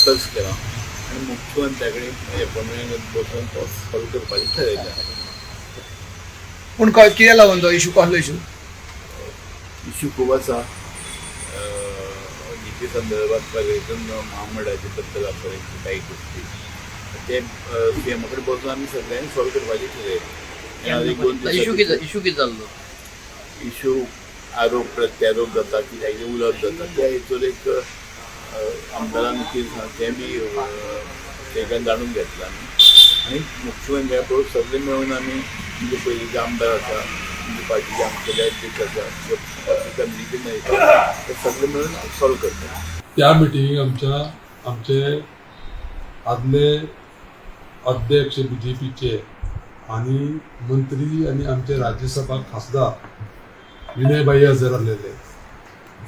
Discuss केलां आनी मुख्यमंत्र्या कडेन एपॉयंटमेंट बसून तो सॉल्व करपाचें ठरयलें. पूण कित्याक लागून तो इशू, कसलो इशू? इश्यू खूब आसा. निती संदर्भात प्रगतीन महामंडळाचे बद्दल आसा काही गोष्टी, ते सी एमा कडेन बसून आमी सगळ्यांनी सॉल्व करपाचें ठरयलें. आनी एक दोन इशू दिसांनी कितें, इशू कितें जाल्लो? इशू आरोप प्रत्यारोप जाता, कित्याक कितें उलोवप जाता, त्या हितूर एक आमदारान कितें सांग तें बी तेच्यान जाणून घेतलां आमी आनी मुख्यमंत्र्या बरोबर सगळे मेळून आमी म्हणजे पयलींचे आमदार आसा, म्हणजे पार्टीचे आमचे अध्यक्ष आसा, फॅमिलीचे मेळटा, ते सगळे मेळून सॉल्व करता. त्या मिटिंगेक आमच्या आमचे आदले अध्यक्ष बीजेपीचे आनी मंत्री आनी आमचे राज्यसभा खासदार विनय भाई हजर आसलेले.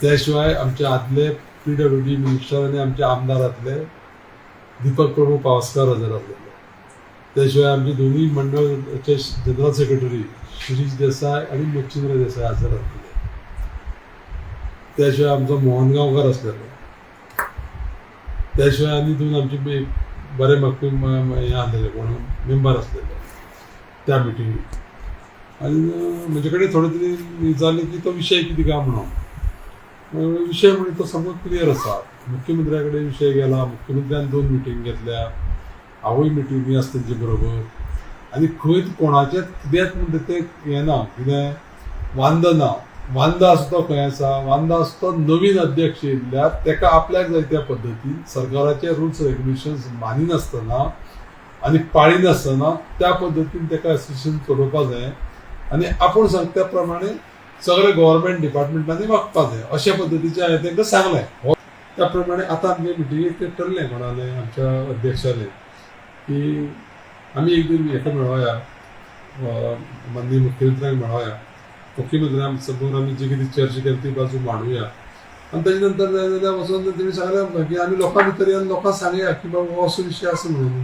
त्या शिवाय आमचे आदले पीडब्ल्यूडी मिनिस्टर आनी आमचे आमदार आसले दीपक प्रभू पावसकार हजर आसलेले. त्या शिवाय आमचे दोनूय मंडळाचे जनरल सेक्रेटरी शिरीष देसाय आनी मच्छिंद्र देसाय हजर आसलेले. त्या शिवाय आमचो मोहन गांवकार आसलेलो. त्या शिवाय आनी दोन आमचे एक बरे म्हाका हें आसलेले कोण मेंबर आसलेले त्या मिटिंगेक. आनी म्हजे कडेन थोडे तरी विचारलें की तो विशय कितें काय म्हणून. विशय म्हणजे तो सामको क्लियर आसा. मुख्यमंत्र्या कडेन विशय गेला, मुख्यमंत्र्यान दोन मिटींग घेतल्या, हांवूय मिटिंगी आसा तेंचे बरोबर. आनी खंय कोणाचें कितेंच म्हणटा तें हें ना, कितें वांदो ना. वांदो आसा तो खंय आसा? वांदो आसा तो नवीन अध्यक्ष येयल्ल्यार तेका आपल्याक जाय त्या पद्दतीन सरकाराचे रुल्स रेग्युलेशन्स मानिनासतना आनी पाळिनासतना त्या पद्दतीन तेका एसोसिएशन चलोवपा जाय आनी आपूण सांगता त्या प्रमाणे सगळे गव्हर्मेंट डिपार्टमेंटांनी वागपा जाय, अशा पद्दतीचें हांवें तांकां सांगलें. हो त्या प्रमाणे आतां आमगे मिटिंगेक तें ठरलें कोणालें, आमच्या अध्यक्षालें, की आमी एक दीस हेका मेळोया, माननीय मुख्यमंत्र्यांक मेळोया. मुख्यमंत्र्यां समोर आमी जी कितें चर्चा केली ती बाजू मांडुया आनी ताजे नंतर जाय जाल्यार वचोन तेणी सांगलें आमकां की आमी लोकां भितर या, लोकांक सांगया की बाबा हो असो विशय आसा म्हणून.